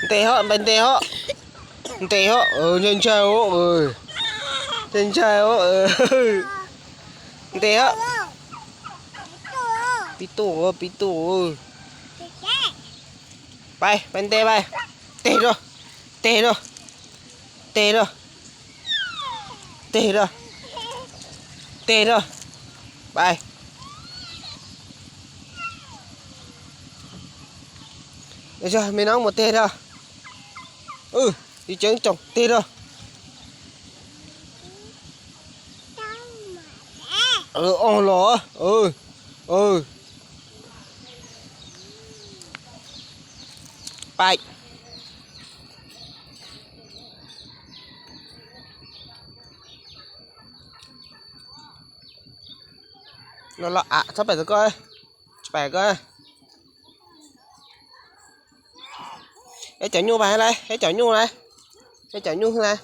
Ntes hos, pais ntes hos. Ntes hos, ntshai ntshai os, ntshai ntshai os. Ntes hos. Pib tuaj, pib tuaj. Pais, pais ntes pais. Teg rau, teg rau, teg rau, teg rau, teg rau. Pais. Yog me noob mus teg rau. Tsis tseev tsoom teg rau. Os los. Pais. Los los, txhob pais tau koj, tsis pais koj. Ib cov nyuj pais lawm, ib cov nyuj lawm, ib cov nyuj lawm.